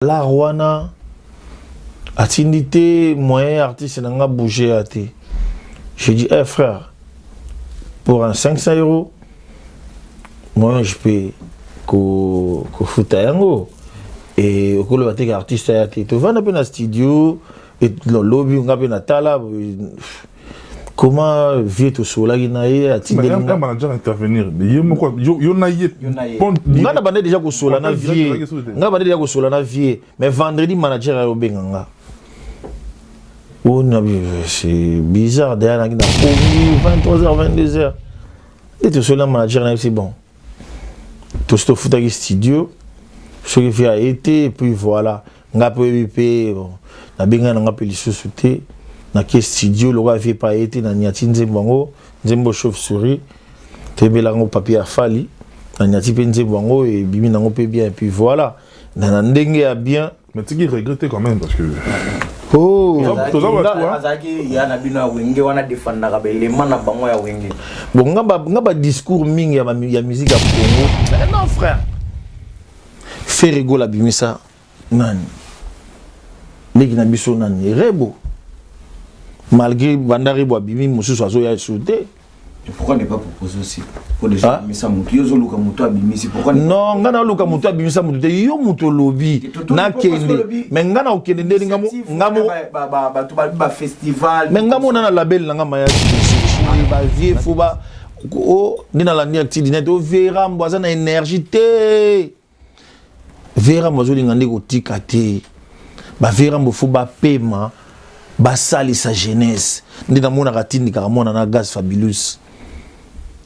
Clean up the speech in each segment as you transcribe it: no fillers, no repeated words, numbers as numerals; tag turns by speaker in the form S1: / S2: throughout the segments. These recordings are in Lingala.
S1: L'art wana atindi te moyen artiste na nga bouger ya te. Je dis, eh frère, pour un 500 euros, moi je peux ko kofuta yango. Et okoloba te ke artiste aya te. Tovanda mpe na studio, et lobi nga mpe natala comment vieux tosolaki na ye
S2: atindeli nga manager intervenir ye moko yo na ye
S1: nga na bande déjà kosola na vieux nga bande déjà kosola na vieux mais vendredi manager ayo benga nga. Oh, c'est bizarre d'ailleurs na komi 23h 22h et tosola manager na c'est bon tosi tofutaki studio soki vieux aye te et puis voilà nga mpe oyebi mpe nabengai na nga mpe lisusu te. Nake studio lokola vieux pa ye te na niati nzembo yango nzembo chauve souris toyebela yango papier ya Fally na niati mpe nzembo yango ebimi nango mpe bien et puis voilà na ndenge ya bien.
S2: Mais tiki regretter quand même parce que
S1: oh
S3: azalaki ya na bino ya wenge wana défendaka belema na bango ya wenge.
S1: Bon nga ba discours mingi ya musique ya Congo. Mais non frère, Ferre Gola bimisa nani leki na biso nani Rebo. Malgré Bandari Bwabimi, mosusu azoya sauté.
S3: Pourquoi ne pas proposer aussi pour des gens abimisa motu yo ozoluka motu abimisi pourquoi?
S1: Non, nga na luka motu abimisa motu te, yo motu olobi na kende mais nga na okende ndeni nga
S3: nga bato ba festival
S1: mais nga mona na label na nga maya ba vieux fo ba o ndi na landi acti net o vera mbo aza na énergie te vera mbo azolinga nde kotika te ba vera mbo fo ba pema basalisa jeunesse ndi namonaka tindikaka mona na Gaz Fabulous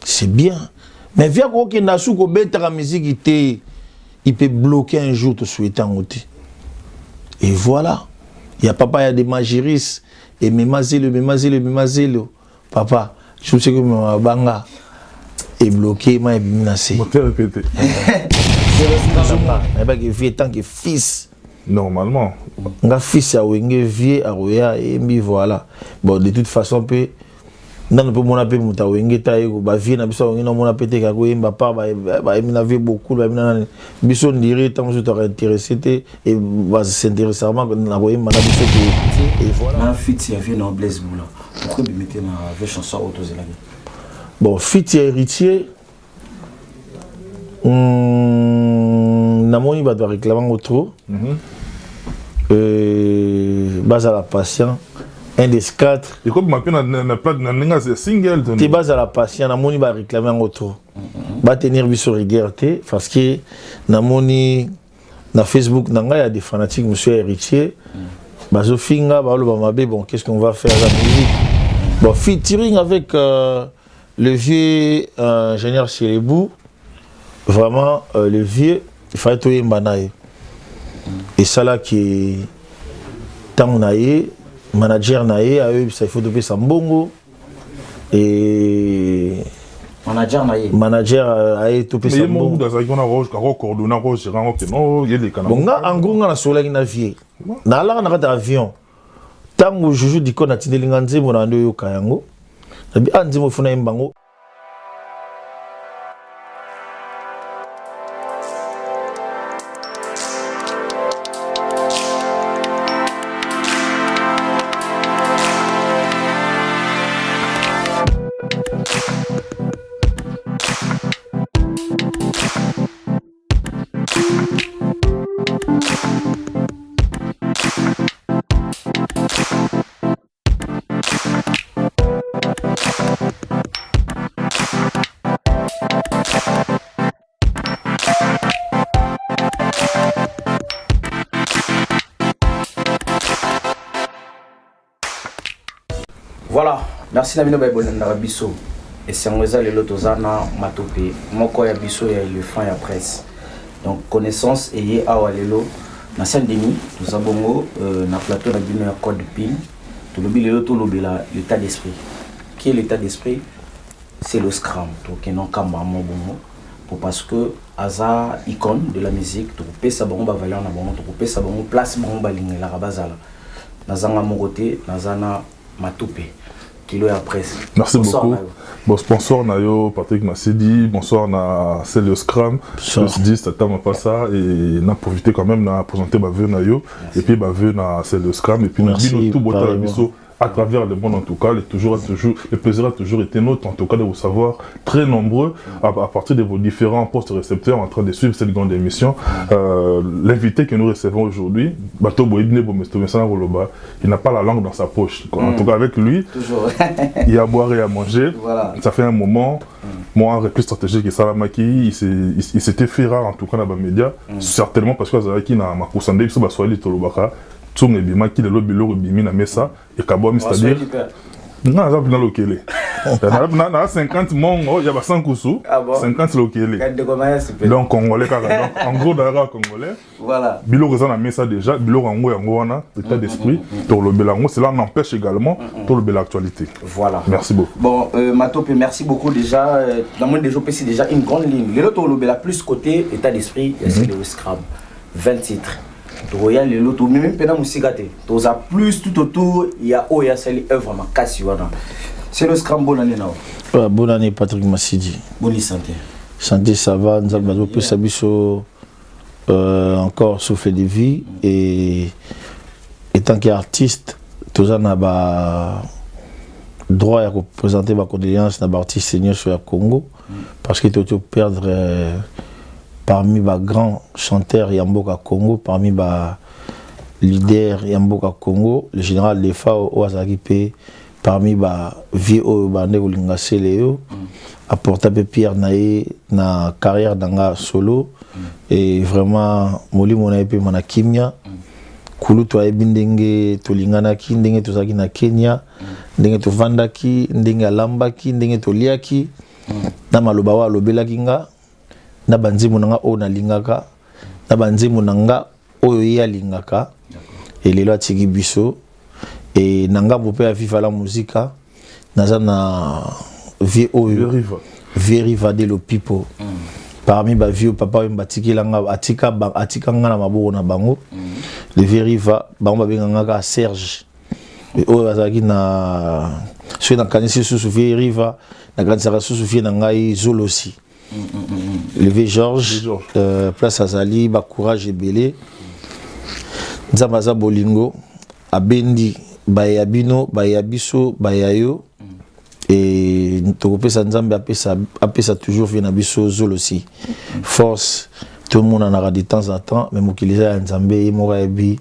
S1: c'est bien mais via kokenda su kobetaka musique te il peut bloquer un jour te souhaiter en côté et voilà il y a papa il y a des magiris et memazelo memazelo memazelo papa je sais que ma banga est bloqué ma est menacé
S2: moteur répété
S1: mais pas que vieux tant que fils.
S2: Normalement.
S1: Nga fils ya wenge vieux aroya embi voilà. Bon de toute façon pe nano pe mona pe muta wenge ta yeko ba vieux na biso wenge na mona pe te ka ko yemba pa ba ba na vieux beaucoup ba na biso ndire tant que tu intéressé te et ba s'intéresser na ko yemba na biso te et voilà.
S3: Na fit ya vieux na Blaise Bula. Pourquoi bi mettre na vieux chanson auto zelaki?
S1: Bon fit ya héritier namoni bato baréclame trop. Bazala patient un des quatre
S2: et comme ma peine na plate na ninga c'est single
S1: te bazala patient namoni ba réclamer ngo trop ba tenir biso rigueur te parce que namoni na Facebook nanga ya des fanatiques monsieur héritier bazo finga ba loba mabe bon qu'est-ce qu'on va faire la musique bon featuring avec le vieux ingénieur Chelebou vraiment le vieux il fallait toyemba na ye et ça là qui tant na ye manager na ye ayo ça il faut topesa mbongo et
S3: manager na ye
S1: manager aye topesa mbongo bon nga en gros nga na solaki na vieux na alaka na kati avion tango Juju Diko na tindeli nga nzembo na ndo yoka yango nabi a nzembo funa yembango.
S3: Voilà, merci na bino ba bolanda biso. Esengo eza lelo toza na matope moko ya biso ya éléphant ya presse. Donc connaissance eye awa lelo na Saint-Denis, toza bongo na plateau na bino ya code PIN. Tolobi lelo tolobela l'état d'esprit. Qui est l'état d'esprit? C'est le scrum. Donc non kamba mo bongo pour parce que aza icône de la musique, to pesa bango ba valeur na bango, to pesa bango place bango ba lingela bazala. Nazanga mon côté, nazana matope. Kilo ya presse.
S2: Merci bonsoir beaucoup. Bon, sponsor na yo Patrick Massidi, bonsoir na Celio Scram, plus 10 Tata Mapassa et na profité quand même na présenter ba vœux na yo et puis ba vœux na Celio Scram et puis na bino tout botala biso à travers le monde en tout cas, le, toujours, toujours, le plaisir a toujours été nôtre en tout cas de vous savoir très nombreux à partir de vos différents postes récepteurs en train de suivre cette grande émission. L'invité que nous recevons aujourd'hui, Bato Boibne Bomestomesana Roloba, il n'a pas la langue dans sa poche. En tout cas, avec lui, il y a à boire et à manger. Voilà. Ça fait un moment, moi, un plus stratégique et Salamaki, il s'était fait rare en tout cas dans les médias, certainement parce que Azalaki na makusande biso baswahili tolobaka ntongo ebimaki lelo biloko ebimi na mesa ekabwami, c'est-à-dire nga naza mpena lokele na 50 mongo ya basankusu 50 lokele, donc congolais kaka, donc en gros nazaka congolais.
S3: Voilà.
S2: Biloko eza na mesa déjà, biloko yango yango wana état d'esprit tolobela yango, cela n'empêche également tolobela actualité.
S3: Voilà.
S2: Merci beaucoup.
S3: Bon, Matope, merci beaucoup déjà. Dans déjà c'est déjà une grande ligne. Lelo tolobela plus côté état d'esprit, c'est le Scram. 20 titres. Tokoya lelo tomemi mpena mosika te, toza plus tout autour ya oyo asali œuvre makasi wana. C'est le Scram, bonne année na.
S1: Ouais, bonne année Patrick Massidi.
S3: Bonne santé.
S1: Santé, ça va, Nzambe azopesa biso encore souffle de vie et en tant qu'artiste toza na ba droit ya koprésenter bacondoléance na baartiste nyonso ya Congo parce que toti perdre parmi bagrand chanteur ya mboka Congo, parmi ba leader ya mboka Congo, le général Defao oyo azalaki mpe parmi bavieux oyo bande kolinga sele yo apporta mpe pierre na ye na carrière na nga solo. Et vraiment molimo na ye mpe na kimia. Kulutu ayebi ndenge tolinganaki, ndenge tozalaki na Kenya, ndenge tovandaki, ndenge alambaki, ndenge toliaki, na maloba oyo alobelaki nga, na banzembo na nga oyo nalingaka, na banzembo na nga oyo ye alingaka. Elelo atiki biso e na ngambo mpe ya Viva la Musica, naza na vieux oyo vieux Riva de Lopipo, parmi bavieux papa oyo batikela atika, atika nga na maboko na bango. Le vieux Riva, bango babenganga kaka Serge oyo azalaki na soki nakanisi lisusu vieux Riva, nakanisaka susu vieux na ngai Zolosi, le vieux Georges, place azali bacourage ebele. Nzambe aza bolingo, abendi baya bino, baya biso, baya yo e tokopesa Nzambe apesa, apesa toujours vieux na biso Zolosi force. Tomonanaka de temps en temps, mais mokili eza ya Nzambe, ye moko ayebi.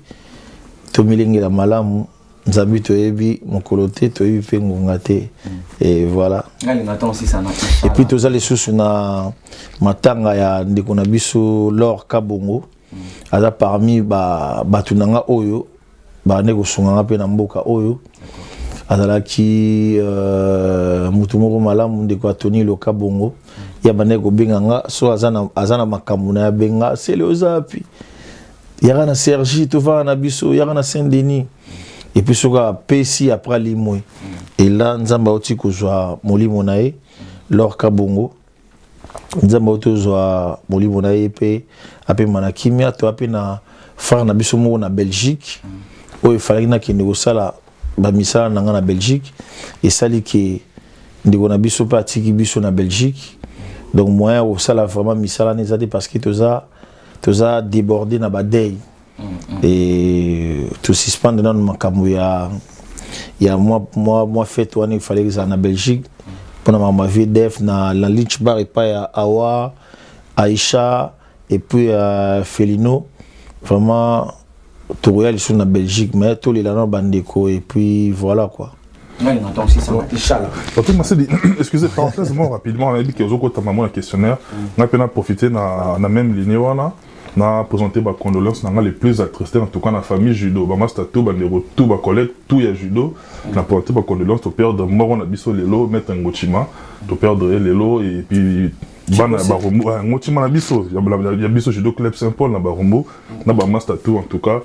S1: Tomilengela malamu, Nzambe toyebi mokolo te, toyebi mpe ngonga te et voilà. Et puis toza lisusu na matanga ya ndeko na biso Lor Kabongo, aza parmi bato na nga oyo bande kosunganga mpe na mboka oyo. Azalaki mutu moko malamu, ndeko Atoni Loka Bongo ya bandeki kobenga nga so aza na makambo na ye, abenga sele oza wapi, yaka na Sergi, tovanda na biso, yaka na Saint Denis. Et puis soki apesi après alimwe ela, Nzambe auti kozwa molimo na ye Lor Kabongo, Nzambe auti kozwa molimo na ye mpe apema na kimia. To ape na frère na biso moko na Belgique oyo efalaki nakende kosala bamisala na nga na Belgique, esali ke ndeko na biso mpe atiki biso na Belgique, donc moyen ya kosala vraiment misala na eza te parce que toza débordé na badei et tosuspendre nano makambo ya mwa fête wana efalaki ezala na Belgique mpona makambo ya VDF na Lich Bar epai ya Awa Aisha et puis Felino. Vraiment tokoya lisusu na Belgique, mais tolela na bandeko et puis voilà quoi.
S2: Patrick Masedi, excusez, parenthèse, moi rapidement, on a dit que ozokota mamo na questionnaire, on a pu profiter na même ligne wana, na présenter ba condoléances na les plus attristés en tout cas na famille judo, ba master tout, ba ndeko tout, ba collègue tout ya judo, na présenter ba condoléances to perdre moko na biso lelo, maître Ngochima, to perdre lelo et puis bana Barumbu Ngochima na biso ya biso Judo Club Saint-Paul na Barumbu na ba master tout. En tout cas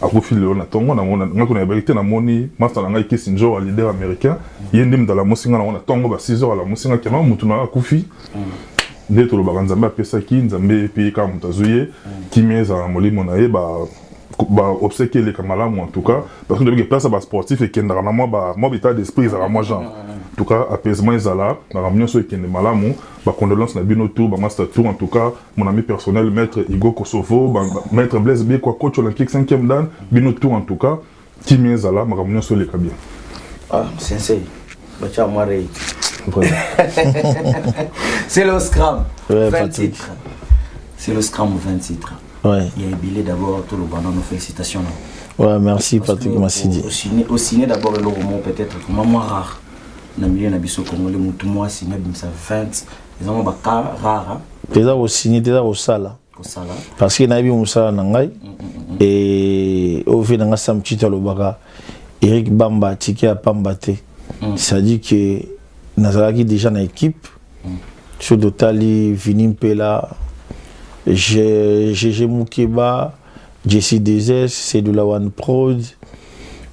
S2: akufi lelo na ntongo nga kuna yebaki te, namoni master na ngai Kisi Njo, leader américain, ye nde moto alamusi nga nango na ntongo ba 6 heures, alamusi nga kema motu na akufi. Nde tolobaka Nzambe apesaki, Nzambe epi kaka moto azwi ye, kimia ezala na molimo na ye. Ba Baobsèques eleka malamu en tout cas, parce que toyebi place ya basportif ekendaka na mwa état d'esprit ezalaka mwa genre. En tout cas, apaisement ezala, makambo nyonso ekende malamu. Bacondoléance na bino tout, bamaster tout. En tout cas, mon ami personnel, maître Igo Kosovo, maître Blaise Bikwa, coach olympique 5e dan, bino tout, en tout cas kimia ezala, makambo nyonso eleka bien.
S3: Ah, sensei, batia mwa rei. C'est le Scram.
S1: Ouais,
S3: 20
S1: Patrick.
S3: titres. C'est le Scram, 20 titres. Il y a ebele. D'abord toloba nano félicitations.
S1: Ouais, merci.
S3: Parce
S1: Patrick
S3: que
S1: Massidi.
S3: Au ciné d'abord, eloko moko peut-être vraiment moins rare na milieu na biso congolais, motu mwa asine abimisa 20, eza mwa bacas rare, hein.
S1: Toza kosigne, toza kosala.
S3: Kosala.
S1: Parce que nayebi mosala na ngai e oyo vieux na ngai Sam Chito alobaka, Eric Bamba atiki ya pamba te. C'est-à-dire que nazalaki déjà na équipe. So totali Vini Mpela, GG Mukeba, Jesse Dezes, Cedula One Prod,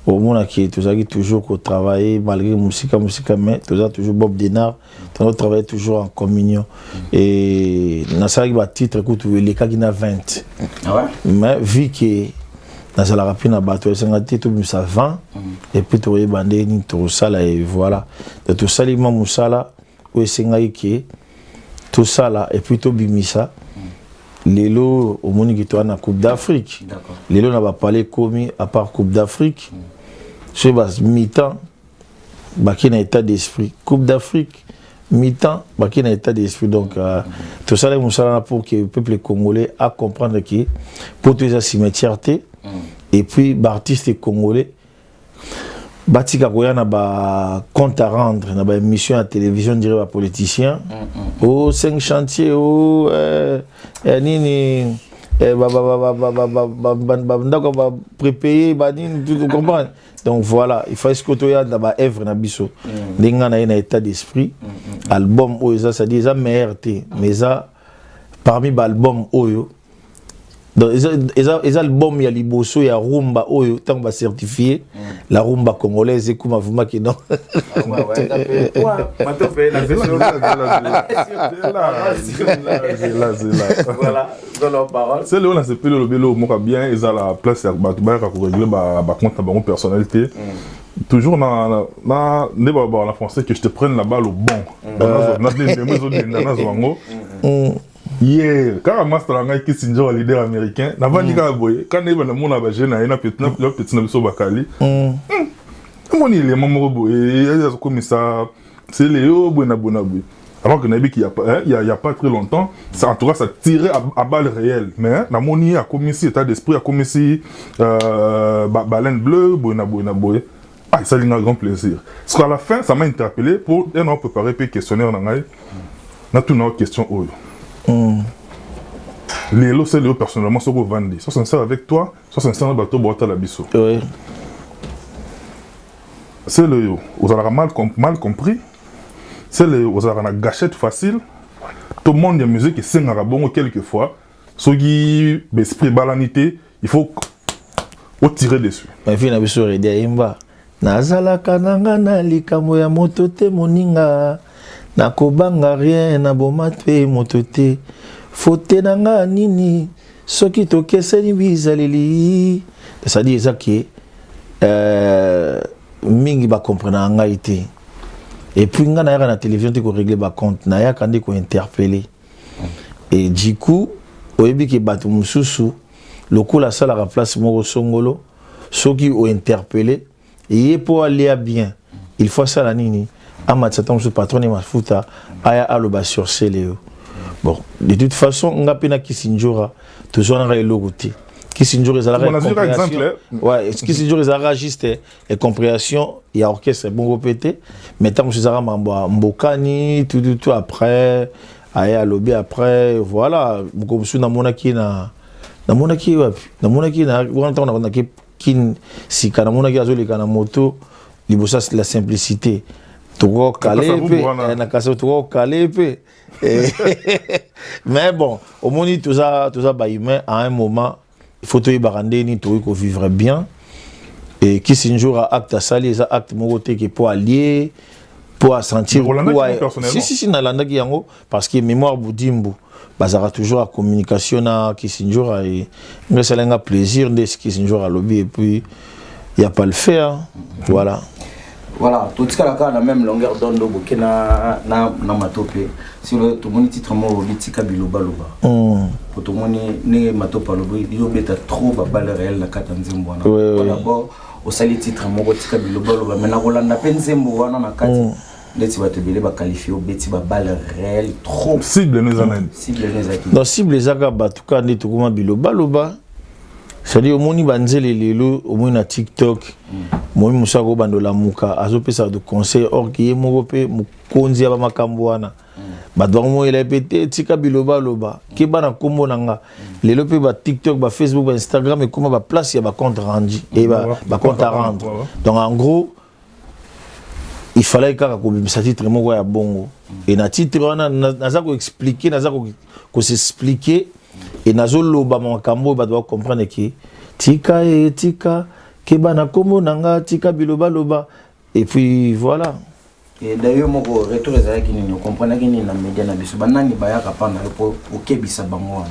S1: omonaki tozalaki toujours kotravailler malgré mosika mosika, mais toza toujours Bob Denard, toza travailler toujours en communion et nasalaki batitre kutu elekaki na 20.
S3: Ah ouais?
S1: Mais vu que nazalaka mpe na bato, esanga te tobimisa 20 et puis tokoyeba nde nini tokosala. Et voilà, donc tosali mwa mosala oyo esengaki ke tosala et puis tobimisa. Lelo omoni ke toza na Coupe d'Afrique. Lelo na bapale ekomi, à part Coupe d'Afrique, soki ba mi-temps bake na état d'esprit Coupe d'Afrique, mi-temps bake na état d'esprit. Donc tosalaki mosala na pour que le peuple congolais a comprendre ke po to eza cimetière te. Et puis baartiste congolais batika koya na bacompte à rendre na baémission ya télévision, dire bapoliticien o cinq chantier o nini, bandako baprépayé banini, tu comprends? Donc voilà, il faut ce que toya na baœuvre na biso ndenge nga na ye na état d'esprit. Album oyo eza, c'est-à-dire eza meilleur te, mais eza parmi baalbum oyo. Donc eza album ya liboso ya rumba oyo ntango bacertifie la rumba congolaise ekuma vraiment ke non.
S3: Ah ouais, ouais,
S2: Zela, zela.
S3: Voilà, dans leur parole.
S2: C'est lelo nasepeli olobi eloko moko bien. Eza la place ya bato bayaka korégler bacompte na bango personnel te. Toujours na nde balobaka na français que je te prenne la balle au bon, ndemo ezodenda, nazwa yango ye kaka. Master na ngai Kisi Njo, leader américain, navandi kaka boye ka nayeba namona baje na ye na petit na biso bakali. Omoni elema moko boye azokomisa sele yo boye na boye na boye, alors que nayebi qu'il y a, hein, il y a pas très longtemps, ça, en tout cas, ça tirait à balles réelles. Mais namoni akomisi état d'esprit, akomisi baleine bleue boye na boye na boye. Ah, esali nga grand plaisir, parce qu'à la fin ça m'a interpellé pour un an préparer pe questionnaire na ngai, natuna question oyo. Lelo c'est lelo, personnellement, soki ovandi, sois sincère avec toi, sois sincère na bato baotala biso. C'est le ozalaka mal compris, c'est le ozalaka na gâchette facile to monde ya musique esengaka bongo quelquefois, soki baesprit ebalani te, il faut otirer dessus?
S1: Mafi na biso redi ayemba: nazalaka na nga na likambo ya moto te, moninga nakobanga rien, naboma te moto te, faute na nga nini soki tokeseni bizaleli? C'est-à-dire eza ke mingi bakomprenaka ngai te. Et puis nga nayaka na télévision te korégler bacompte, nayaka nde kointerpeller. Et du coup oyebi ke bato mosusu lokola asalaka place moko songolo, soki ointerpeller ye mpo alia bien, il faut asala nini, amatisa ntango mosusu patron mafuta aya aloba sur sele yo. Bon, de toute façon nga mpe na Kisi Njora tozwanaka eloko te. Kisi Njora ezalaka, ouais, Kisi Njora ezalaka juste compréhension ya orchestre bongo mpe te, mais ntango mosusu ezalaka mambo ya mbokani tout tout. Après aye alobi, après voilà, moko mosusu namonaki na namonaki wapi, namonaki na wana ntango naki Kin sika, namonaki azoleka na moto liboso la simplicité, tokokale mpe na kasi tokokale mpe. Mais bon, omoni toza bahumain, à un moment il faut toyebaka ndenge nini tokoki kovivre bien. Et Kisi Njora, acte asali eza acte moko te ke mpo alie, mpo asentir. Si, si, si, nalandaki yango parce que mémoire budimbu. Bazalaka toujours en communication na Kisinjora et nga esala nga plaisir nde Kisinjora alobi et puis y a pas le faire. Voilà.
S3: Voilà, totikala kaka na même longueur d'onde boke na Matope. Silo tomoni titre moko olobi tika bilobaloba. Po tomoni ndenge Matope alobi ezobeta trop baballes réelles na kati ya nzembo wana. D'abord osali titre moko tika bilobaloba, mais nakolanda mpe nzembo wana na kati ndeti bato ebele baqualifie obeti baballes réelles trop.
S2: Cible no eza nani?
S3: Cible no ezalaki?
S1: Donc cible ezaka bato kaka nde tokoma bilobaloba, c'est-à-dire omoni banzele lelo, omoni na TikTok, omoni mosu akobanda olamuka azopesa bato conseil, or ke ye moko mpe mokonzi ya bamakambo wana. Bato bango moyela mpe te, tika bilobaloba, keba na nkombo na nga. Lelo mpe baTikTok, baFacebook, baInstagram ekóma baplace ya bacompte rendu e bacompte à rendre. Donc en gros il fallait kaka kobimisa titre moko ya bongo e na titre wana naza koexpliquer, naza kos'expliquer e nazoloba makambo oyo bato bacomprendre ke tika e tika, keba na nkombo na nga, tika bilobaloba et puis voilà.
S3: Et d'ailleurs moko retour ezalaki nini? Okomprenaki nini na média na biso? Banani bayaka mpa na yo mpo okebisa bango wana?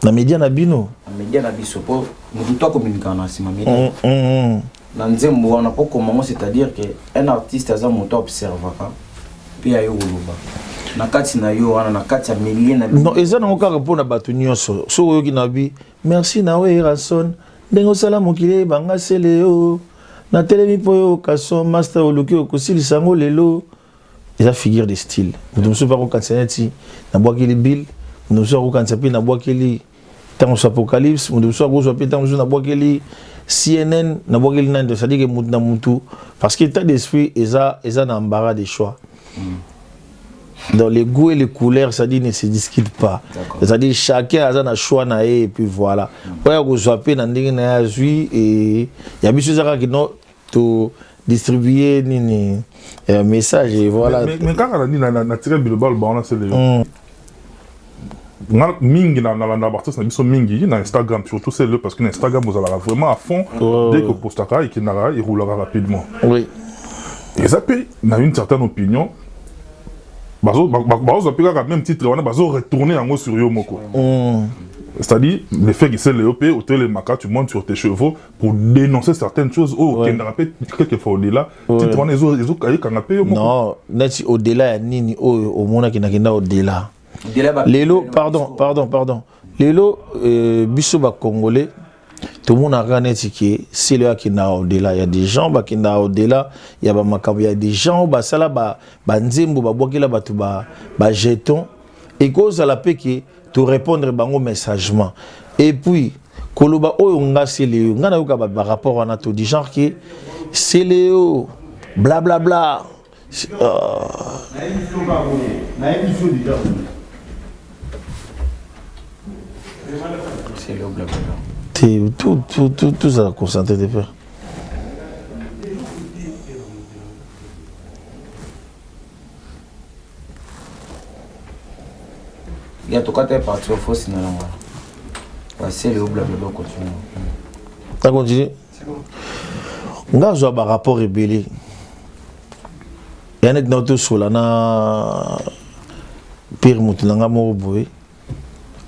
S1: Na média na bino?
S3: Na média na biso, mpo motu to akomunikaka na nsima média. Na nzembo wana mpo komango, c'est-à-dire que un artiste aza moto aobservaka mpe ayo koloba na kati na yo wana, na kati ya milieu na
S1: Non, eza nango kaka mpona bato nyonso. Soki oyoki na bi merci na yo Erason, ndenge osala mokili eyebanga sele yo natelemi mpo oyo okaso master oluki okosilisa yango lelo, eza figure de style. Moto mosusu mpe akokanisa neti nabwakeli bill, moto mosusu akokanisa mpe nabwakeli ntango mosusu Apocalypse, moto mosusu akozwa mpe ntango mosusu nabwakeli CNN, nabwakeli nani. C'est-à-dire que motu na motu, parce que état d'esprit eza na embarras des choix. Donc les goûts et les couleurs, c'est-à-dire, ne se discutent pas. C'est-à-dire chacun aza na choix na ye et puis voilà. Oyo akozwa mpe na ndenge na ye azwi e ya biso eza kaka no to distribuer nini message et voilà.
S2: Mais kaka na nini na tika bilobaloba wana, sele yo nga mingi na baartiste na biso mingi na Instagram surtout, c'est le parce que na Instagram ozalaka vraiment à fond. Dès que postaka, ekendaka, eroulaka rapidement. Eza mpe na une certaine opinion, bazozwa mpe kaka même titre wana, bazo retourner yango sur yo moko. C'est-à-dire le fait que c'est le mpe otelemaka, tu montes sur tes chevaux pour dénoncer certaines choses oyo okendaka mpe quelquefois au-delà. Titre wana ezokanga mpe yo moko?
S1: Non, neti au-delà ya nini oyo omonaki nakenda au-delà? Lelo, pardon, pardon, pardon, lelo biso bacongolais tomonaka neti ke sele oyo akendaka au-delà. Ya des gens bakendaka au-delà ya bamakambo, ya des gens oyo basala banzembo, babwakela bato bajeton. Ekozala mpe ke torépondre bango messagement et puis koloba oyo nga sele oyo nga nayoka barapport wana to du genre ke sele oyo blablabla.
S3: C'est le blablabla.
S1: Te, tout, tout, tout, tout ça concentré te père.
S3: Ya tokata parti ofosi na yango. C'est le blablabla, continue.
S1: Ta continue. Nga azwa barapport ebele ya neti na tosola na pere motu na nga moko boye,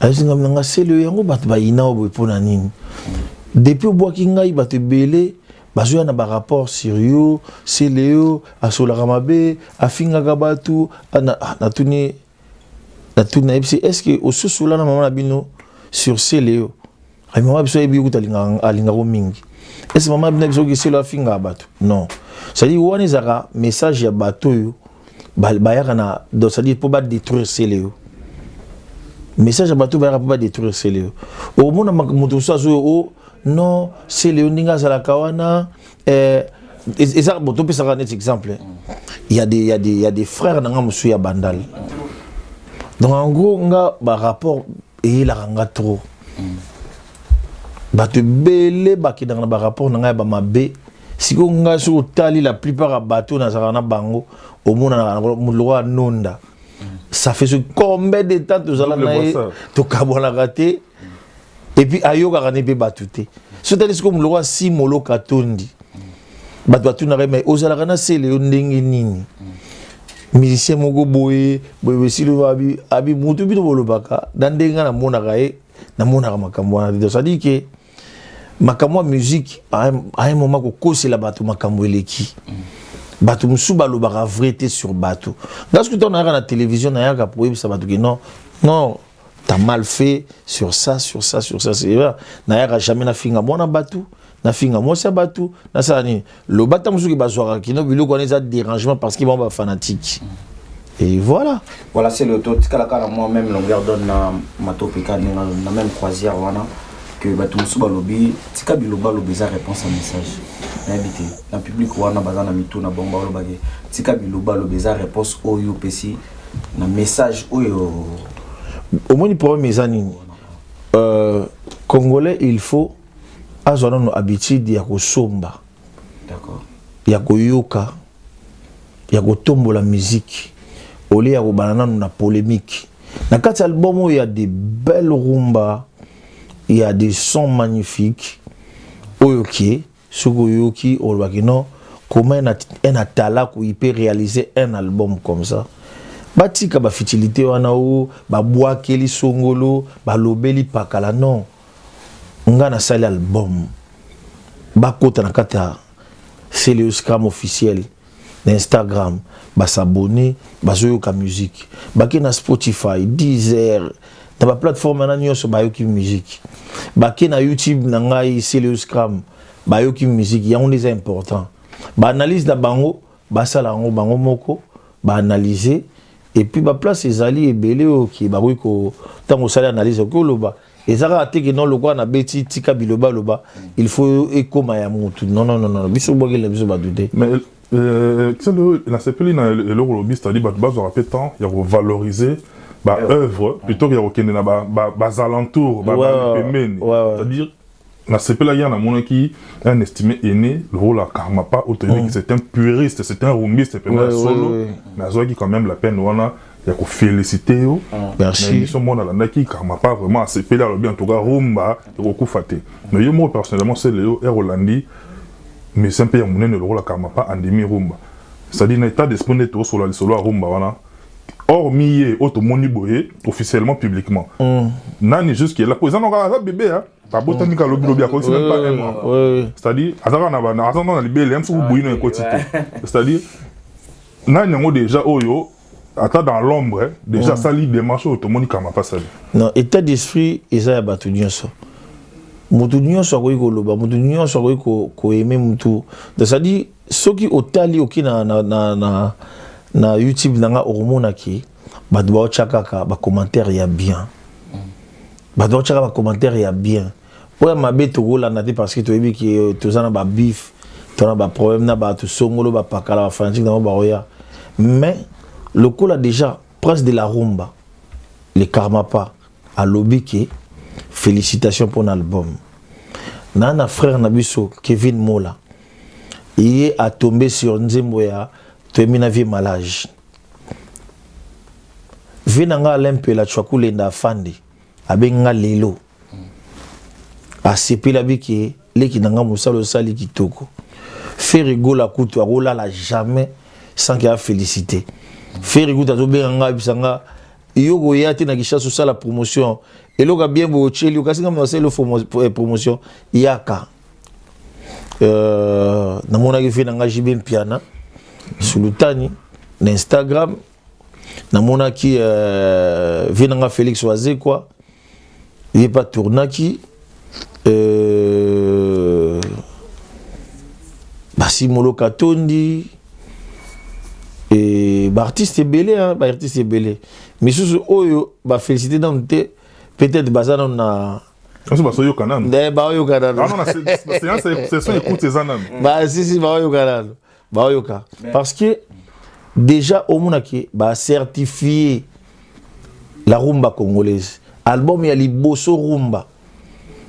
S1: ayesi nga na nga sele oyo yango bato bayina oyo boye mpo na nini. Depuis obwaki ngai, bato ebele bazoya na barapport sur yo, sele yo asolaka mabe, afingaka bato. Natuni, nayebisi: est ce que ososola na mama na bino sur sele yo? Ay, mama biso ayebi kuta alingako mingi. Est ce mama bino biso oki sele afingaka bato? Non, c'est-à-dire wana ezalaka message ya bato oyo bayaka na, donc c'est-à-dire mpo badétruire sele yo, message ya bato bayaka mpo badétruire sele yo. Omona moto mosusu azoyo o non, sele yo ndenge azalaka wana eza bon. Topesaka neti exemple, il y a des frères na nga mosusu ya Bandal. Donc en gros nga barapport eyelaka nga trop. Bato ebele bakendaka na barapport na ngai ya bamabe. Sikoyo ngai soki otali la plupart ya bato nazalaka na bango, omonanaka lokola nonda. Ça fait ce combien de temps tozala na ye, tokabwanaka te et puis ayokaka ne mpe bato te. Soki otali sikoyo moloko asimoloka tondi, bato batunaka: me ozalaka na sele yo ndenge nini? Musicien moko boye boye esili, abi abi mutu bino bolobaka na ndenge nga namonaka ye, namonaka makambo wana te. C'est-à-dire que makambo ya musique, à un moment, kokosela bato makambo eleki. Bato mosusu balobaka vrai te sur bato. Nga soki ntango nayaka na télévision, nayaka po oyebisa bato ke non, non, t'as mal fait sur ça, sur ça, sur ça. C'est vrai, nayaka jamais nafinga mwana bato, nafinga mwasi ya bato, nasala nini. Loba ntango soki bazwaka kino biloko wana eza dérangement, parce que bango bafanatique et voilà.
S3: Voilà, c'est le totikalaka na moi même longueur d'onde na Matope ka ndenge na même croisière wana que bato mosusu balobi tika biloba aloba eza réponse ya message. Nayebi te na public wana baza na mitu na bango, balobaki tika biloba aloba eza réponse oyo opesi na message oyo.
S1: Omoni, problème eza nini? Congolais, il faut azwa nano habitude ya kosomba, ya koyoka, ya kotombola musique olie ya kobanda nano na polémique. Na kati ya album oyo, ya des belles rumba, ya des sons magnifiques oyo ke soki oyoki, olobaki non, comment un atalaku il peut réaliser un album comme ça? Batika bafutilité wana o babwakeli songolo, balobeli pakala. Non, nga nasali album, bakota na kati ya Celeo Scram officiel na Instagram, basabone, bazoyoka musique, bake na Spotify, Deezer, na baplateforme wana nyonso, bayoki musique, bake na YouTube na ngai Celeo Scram, bayoki musique. Yango nde eza important. Baanalyse na bango, basala yango bango moko, baanalyse. Et puis baplace ezali ebele oyo ke bakoki ko, ntango osali analyse, okoki oloba. Eza kaka te ke non, lokola nabeti tika biloba loba, il faut ekóma ya motu. Non, non, non, non, biso bwakela biso bato te.
S2: Mais selo nasepeli na eloko olobi, c'est-à-dire bato bazwaka mpe temps ya kovaloriser baœuvre plutôt que ya kokende na bazalentour, pembeni. C'est-à-dire nasepelaki ya namonaki un estimé aîné, le rôle ya Karmapa oyo toyebi, c'est un puriste, c'est un rumbiste pena ya solo, mais azwaki quand même la peine wana ya kofélicité yo na émission moko nalandaki. Karmapa vraiment asepeli, alobi en tout cas rumba ekokufa te. Mais yo moko personnellement, Celeo, ere olandi musicien mpe ya monene lokola Karmapa andimi rumba, c'est-à-dire na état d'esprit nde tosola lisolo ya rumba wana, hormis ye oyo tomoni boye officiellement, publiquement, nani jusque là po eza noko aza bébé, babotami kaka lobi lobi, akoki même pas un mois, c'est-à-dire aza kaka na aza na libele ya mosuku boyino ekoti te. C'est-à-dire nani yango déjà oyo ata dans l'ombre déjà asali démarche oyo tomoni Karmapa asali?
S1: Non, état d'esprit eza ya bato nyonso. Motu nyonso akoki koloba, motu nyonso akoki koaimer motu. C'est-à-dire soki otali oki na YouTube na nga, okomonaki bato baotya kaka bacommentaire ya bien, bato baotyaka bacommentaire ya bien. Oyo ya mabe tokolanda te, parce que toyebi ke toza na babeef, toza na baproblème na bato songolo, bapakala, bafanatique nango baoya. Mais lokola déjà prince de la rumba, le Karmapa, alobi ke félicitation mpona album na frère na biso Kevin Mola, ye atombe sur nzembo ya toyembi na vie malage vie na nga Alain Mpela Cwakulenda afandi, abengi nga lelo, asepeli, abiki leki na nga, mosala osali kitoko. Ferre Gola kutu akolala jamais sans ke afélicité. Ferre kutu azobenga nga, abisa nga: yo koya te na Kinshasa osala promotion, eloko ya bien boye otyeli, kasi nga nasali promotion, yaka. Namonaki fe na nga JB Mpiana Sulutani na Instagram, namonaki vie na nga Félix Wazekwa, ye mpe atournaki, Basimolo Katondi e baartiste ebele, hein, baartiste ebele misusu oyo bafélicité nanu te, peut-être baza nanu na
S2: Nyonso bazoyoka nanu.
S1: Nde baoyoka nanu.
S2: Ah non, na séance, session écoute eza nanu.
S1: Basisi baoyoka nanu, baoyoka, parce que déjà omonaki bacertifié la rumba congolaise, album ya liboso rumba.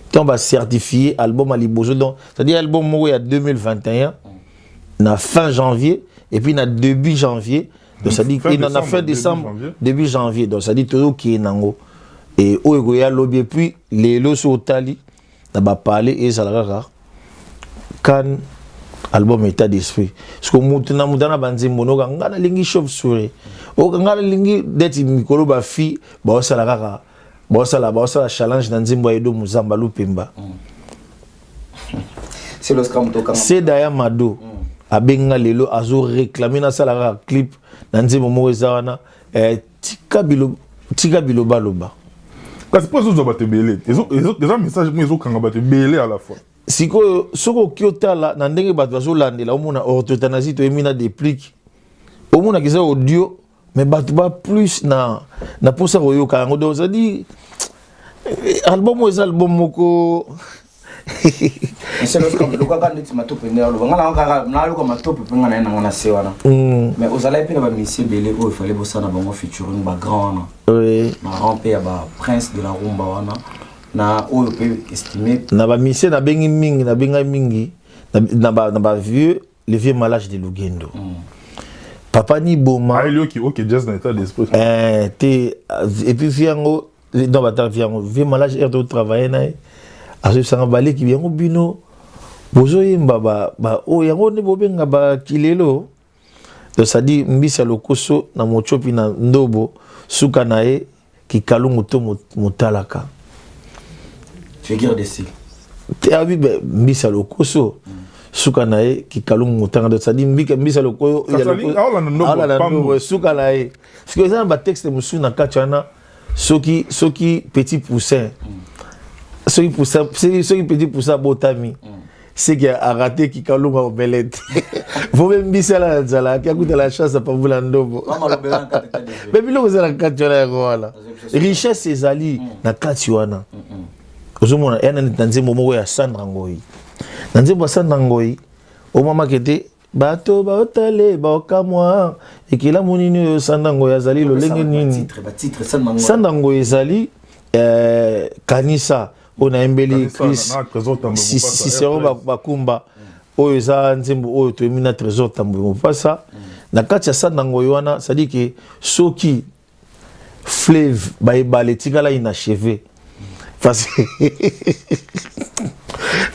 S1: Ntango bacertifié album ya liboso, donc c'est-à-dire album moko ya 2021 na fin janvier et puis na début janvier, donc c'est-à-dire
S2: Fin
S1: na fin
S2: décembre, début
S1: décembre,
S2: janvier.
S1: Début janvier, donc c'est-à-dire tozokende nango e oyo ekoya lobi. Et puis lelo so otali na bapale, ezala kaka kan Album État d'esprit, parce que mutu na mutu na banzembo noka. Nga nalingi chauve souris, oka nga nalingi neti mikolo bafi baosala kaka baosala challenge na nzembo ya Edo Muzamba Lupemba. Seda ya Mado abenga lelo, azoréclame nasala kaka clip na nzembo moko eza wana, tika bilo, tika bilobaloba.
S2: Kasi mpo ezozwa bato ebele, eza message mo ezokanga bato ebele à la fois.
S1: Sikoyo soki oki otala na ndenge bato bazolandela, omona Orthothanasie toyemi na Déplique, omonaka eza audio, mais bato ba plus na mposa koyoka yango. Donc c'est-à-dire album oyo eza album moko.
S3: Lukaka neti Matope nde aloba nga kaka nayoka Matope mpe nga na ye nanga na se wana, mais ozalaki mpe na bamusiciens ebele oyo efale bosala bango featuring, bagrand wana, bagrand mpe ya baprince de la rumba wana na oyo mpe estime.
S1: Na bamusiciens nabengi mingi, nabengai mingi na bavieux, le vieux Malage de Lugendo, Papa Niboma.
S2: Ayeli oki jazz na État d'esprit.
S1: Te, et puis vieux yango, non, bata vieux yango, vieux Malage aire totravaille na ye, azoyebisanga baleki yango bino bozoyemba oyo yango nde bobenga bakilelo. Donc c'est-à-dire mbisi ya lokoso na mochopi na ndobo, suka na ye kikalungu to motalaka.
S3: Figure de style.
S1: Te, abi mbisi ya lokoso, suka na ye kikalungu motanga. Donc c'est-à-dire mbisi ya lokoso ndobo, suka na ye. Parce que eza na batexte mosusu na kati wana, soki petit poussin, soki poussin, soki petit poussin abotami, seki arate kikalunga omelette, vobe mbisi ala na nzala aki akutala chance apambula ndombo. Me biloko eza na kati wana, yango wana richesse ezali na kati wana. Ozomona ya na nzembo moko ya Sandra Ngoi, na nzembo ya Sandra Ngoi omamaki te, bato baotale baokamwa ekelamu nini oyo Sandra Ngoi azali lolenge nini. Sandra Ngoi ezali Kanisa oyo nayembeli Chris Cicero Bakumba, oyo eza nzembo oyo toyembi na Trésor Tambo Mopasa na kati ya Sandra Ngoi wana. C'est-à-dire ke soki fleuve baebale etikala inachevé, parce que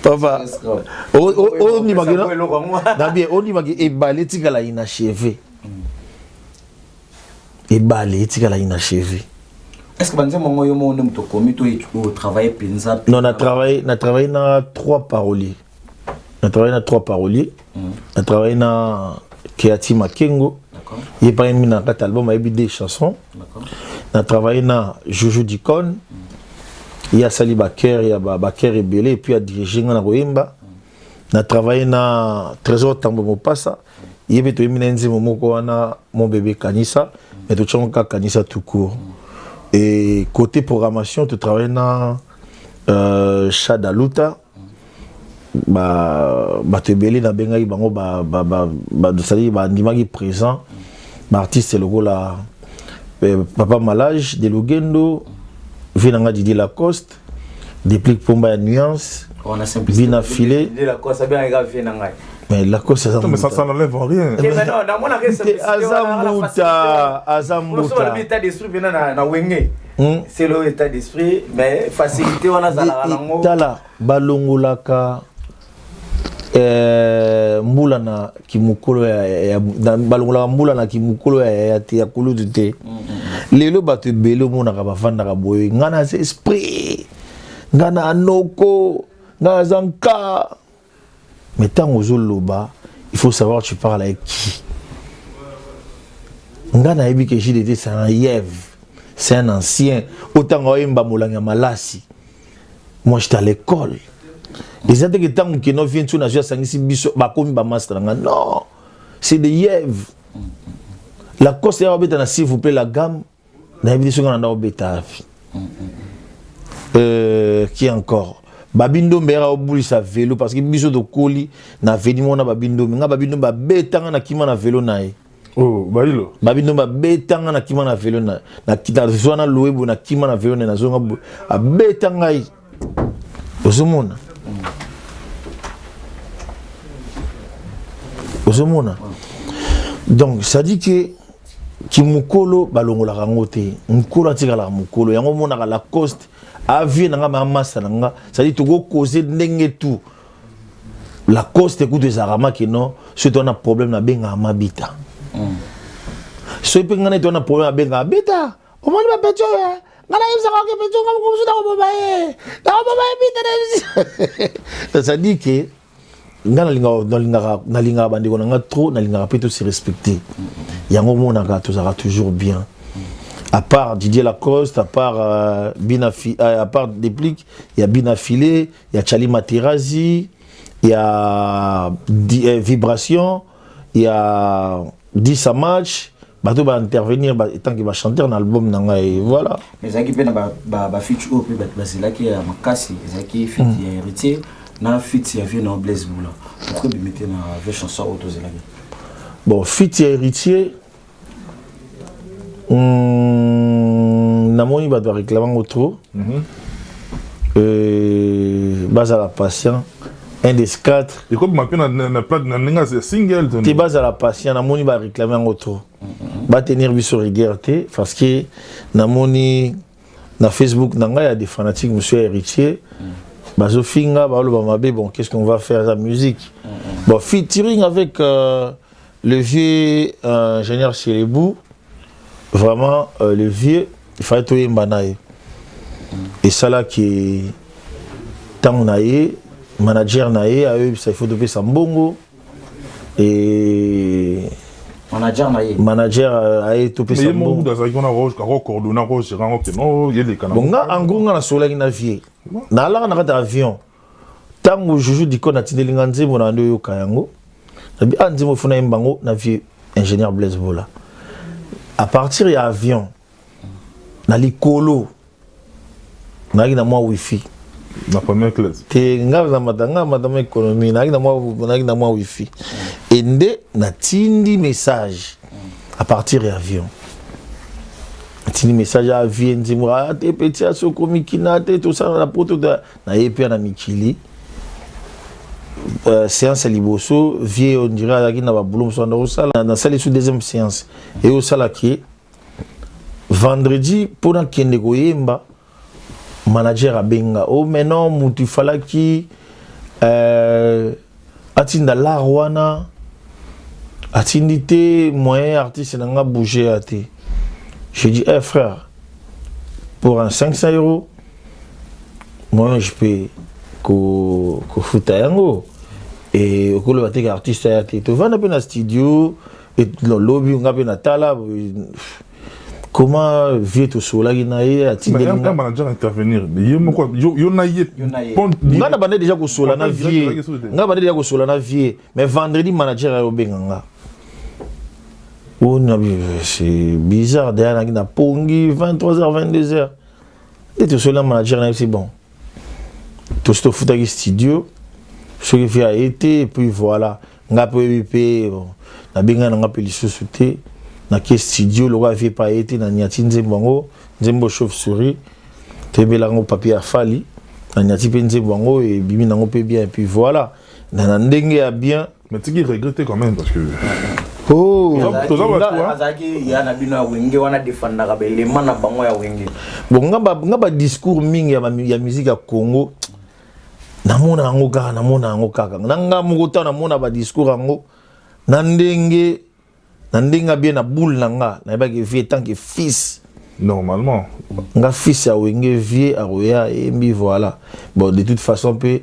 S1: papa ondimaki na bien, ondimaki ebale etikala inachevé, ebale etikala inachevé.
S3: Est ce que banzembo yango yo moko nde moto okomi to otravaille mpenza?
S1: Non, na travaillé na trois paroliers, na travaillé na trois paroliers. Na travaillé na Keati Makengo, ye mpe ayembi na kati album, ayebi des chansons. Na travaillé na Juju Dicon, ye asali bachœur ya bachœur ebele et puis adirige nga na koyemba. Na travaillé na Trésor Tambo Mopasa, ye mpe toyembi na ye nzembo moko wana, Mon bébé Kanisa, mais totiango kaka Kanisa tout court. Et côté programmation, totravaille na Chad Aluta, bato ebele nabengaki bango, c'est-à-dire bandimaki présent, baartiste lokola Papa Malage de Lugendo, vieux nanga Didi Lacoste, Déplique Pomba ya Nuance, Bina Filet. Mais Lacoste aza
S2: Mais ça n'enlève rien.
S1: Aza mbuta, aza mbuta.
S3: État d'esprit mpena na Wenge, c'est le état d'esprit, mais facilité wana azalaka nango.
S1: Tala, balongolaka mbula na kimokolo ya balongolaka mbula na kimokolo ya yaya te, ya kulutu te. Lelo bato ebele omonaka bavandaka boye: ngai naza esprit, ngai na anoko, ngai naza nka. Mais ntango ozoloba, il faut savoir tu parles avec qui. Ngai nayebi ke JDT, c'est un yev, c'est un ancien. Otango oyemba molangi ya malasi, moi j'étais à l'école. Eza teke ntango keno vie ntu nazwi asangisi biso, bakomi bamaster na nga. Non, c'est de yev. Lacoste ya babeta na S'il vous plaît la gamme, nayebi te soki nga na nda obeta afi. Qui encore? Babi Ndombe yaka obulisa vélo, parce que biso tokoli na veni mona Babi Ndombe. Nga Babi Ndombe abetanga na kima na vélo na ye.
S2: Oh, bailo.
S1: Babi Ndombe abetanga na kima na vélo na nazwa na loyebo na kima na vélo na ye, nazonga boye, abeta ngai. Ozomona, ozomona. Donc ça dit que kimokolo balongolaka yango te, mokolo atikalaka mokolo. Yango omonaka Lacoste avie na nga, ma masa na nga, c'est-à-dire tokokoze ndenge tout. Lacoste kutu ezalaka makino, soki toza na problème nabengaka Mabita. Soki mpe ngai neti wana problème, abengaka Bita. Omoni bapeti oyo, ngai nayebisaka oke peti nga mokomosu, nakoboma ye, nakoboma ye Bita. C'est-à-dire que nga nalingaka bandeko na nga trop, nalingaka mpe tose respecter. Yango omonaka tozalaka toujours bien. À part Didier Lacoste, à part à part Déplique, il y a Bina Filé, il y a Charlie Materazzi, il y a Vibration, il y a Dissa Match, bato ba intervenir ba, tant que ba chanteur na album na ngai, voilà.
S3: Mais ezalaki mpe na bafeat oyo mpe bato bazelaki ya makasi, ezalaki feat ya Héritier na feat ya vieux na Blaise Bula. Pourquoi ebimi te na vraie chanson oyo tozelaki?
S1: Bon, feat ya Héritier, namoni bato baréclame yango trop. Bazala patient, un des quatre.
S2: Ekobima mpe na ndenge ya single.
S1: Te, bazala patient. Namoni baréclame yango trop, batenir biso rigueur te, parce que namoni na Facebook na ngai ya des fanatiques, monsieur Héritier, bazofinga, baloba mabe. Bon, qu'est-ce qu'on va faire? La musique. Bon, featuring avec le vieux ingénieur Chelebou, vraiment, le vieux, il fallait toyemba na ye. Esalaki ntango na ye, manager na ye ayebisa il faut topesa mbongo e
S3: Manager na ye?
S1: Manager aye topesa
S2: mbongo. Azalaki wana akocoordonner, akogérer yango ke no yeleka.
S1: Bon, nga en gros, nga nasololaki na vieux, naalaka na kati ya avion ntango Juju Diko natindeli nga nzembo na nde oyoka yango. Nabi a nzembo efuna yemba yango na vieux ingénieur Blaise Bola à partir ya avion. Na likolo nayaki na mwa wifi.
S2: Na première classe?
S1: Te, nga namata, nga namata mwa économie. Nayaki na mwa wifi e nde natindi message à partir ya avion. Natindi message ya vieux nzembo te, petit asi okomi kina te, tosala na poto naye mpe na mikili. Séance ya liboso, vieux on dirait azalaki na babulo mosusu anda kosala. Nasali su deuxième séance eyosalaki vendredi mpo nakende koyemba. Manager abenga o oh, maintenant mutu ifalaki atinda lar wana, atindi te, moyen artiste na nga bouger ya te. J'ai dit: "Eh frère, pour un 500 euros, moi je peux kofuta yango." E okoloba te ke artiste aya te. Tovanda mpe na studio, lobi nga mpe natala comment vieux tosolaki na ye.
S2: Atindeli manager intervenir ye moko, yo na ye.
S1: Nga na bande déjà kosola na vieux, nga bande déjà kosola na vieux, mais vendredi manager ayo obenga nga. Oh, c'est bizarre. D'ailleurs naki na pongi 23h 22h nde tosoli na manager na ye. C'est bon, tosi tofutaki studio, soki vieux aye te. Et puis voilà, nga mpe oyebi mpe nabengai na nga mpe lisusu te. Nake studio lokola vieux pa ye te, naniati nzembo yango, nzembo chauve souris toyebelaka yango, papier ya Fali. Naniati mpe nzembo yango, ebimi nango mpe bien. Et puis voilà, na ndenge ya bien.
S2: Mais tiki regretter quand même, parce que
S1: Oh.
S3: Azalaki ya na bino ya Wenge wana, defandaka belema na bango ya Wenge.
S1: Bon, nga badiscours mingi ya musique ya Congo, namona yango kaka, namona yango kaka na nga moko. Ntango namona badiscours yango na ndenge bien na boule na nga, nayebaki vieux tant que fils.
S2: Normalement.
S1: Nga fils ya Wenge, vieux akoya eyembi, voilà. Bon, de toute façon mpe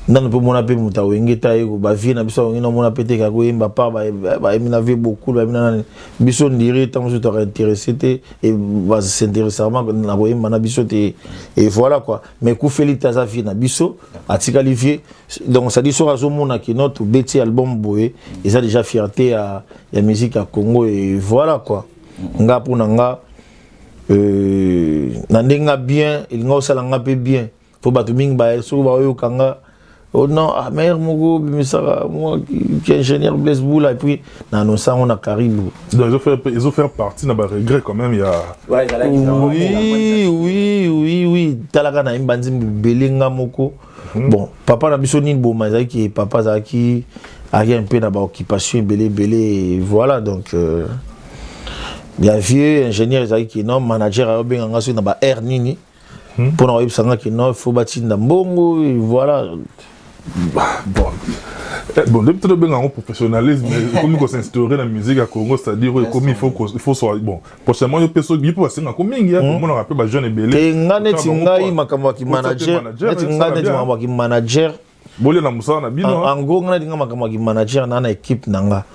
S1: nano mpe omona mpe moto awenge ta ye bavieux na biso awenge, nomona mpe te kaka koyemba par bayembi na vieux beaucoup, bayembi na nani. Biso ndiri ntango mosusu toka intéressé te e bas'intéresse na koyemba na biso te, et voilà quoi. Mais kufeli te, aza vieux na biso, atikali vieux. Donc c'est à dire soki azomona kino tobeti album boye, eza déjà fierté ya musique ya Congo, et voilà quoi. Nga mpo na nga, na ndenge bien elinga osala nga mpe bien po bato mingi soki baoyoka nga: "Oh non, ah, mare moko bimisaka moi qui ingénieur Blaise Boula." Et puis na annonce yango na Karibu.
S2: Donc ils ont fait partie na baregret quand même ya.
S1: Oui, talaka na yemba nzembo ebele nga moko. Bon, papa na biso nini boma ezalaki, papa azalaki ayaki mpe na baoccupation ebele ebele, voilà. Donc ya vieux ingénieur ezalaki non, manager ayobenga nga soki na ba aire nini mpona koyebisa nga ke non, faut batinda mbongo, voilà.
S2: Bon. Bon, depuis tout le professionnalisme, comme qu'on s'instaurer la musique à Congo, c'est-à-dire comme il faut soit bon. Prochainement, il peut il peut passer comme mingi, on rappelle ba jeune ebele.
S1: Te, nga neti ngai makambo ya manager, neti nga neti makambo ya manager.
S2: Bolia na mosala na bino.
S1: En gros, nga neti nga makambo ya manager na équipe na nga.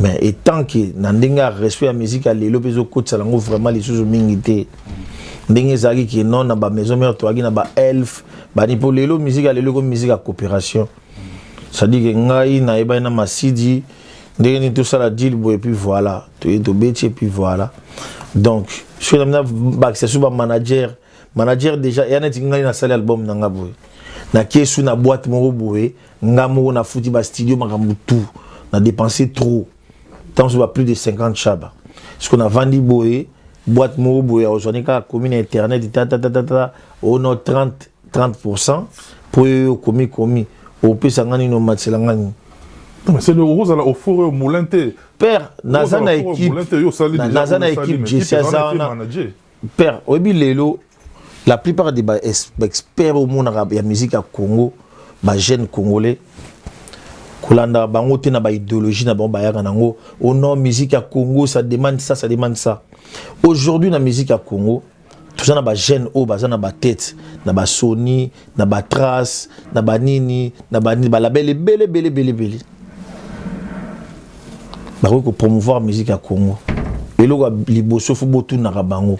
S1: Mais étant que na ndenge ya respect ya musique ya lelo mpe ezokotisa yango vraiment lisusu mingi te, ndenge ezalaki ke non, na bamaison mère toyaki na baelfe bani, mpo lelo musique ya lelo ekomi musique ya coopération, c'est-à-dire que ngai nayebani na Masidi ndenge nini, tosala deal boye, et puis voilà, toye tobeti, et puis voilà. Donc soki na bakisa so bamanager, manager déjà eya neti ngai nasali album na nga boye, nakie su na boîte moko boye, nga moko nafuti bastudio, makambo tout, na dépensé trop, ntango so ba plus de 50 chaba. Soki navandi boye, boîte moko boye ozwani kaka komi na internet, tatatatata, ono 30 30 mpo oyo okomi komi opesa nga nini, omatisela nga nini.
S2: Non, mais c'est le ozala au four et au moulin te.
S1: Père, naza na équipe, naza na équipe, Jesse aza wana. Père, oyebi lelo la plupart des baexpert omonaka ya musique ya Congo, bajeune congolais, kolanda bango te na baidéologie na bango bayaka nango. Oh non, musique ya Congo, ça demande ça, ça demande ça. Aujourd'hui na musique ya Congo, toza na bajeune oyo baza na batete na basony, na batrace, na banini, na banini, balabel ebele ebele ebele ebele, bakoki kopromouvoir musique ya Congo. Eloko ya liboso fo botunaka bango: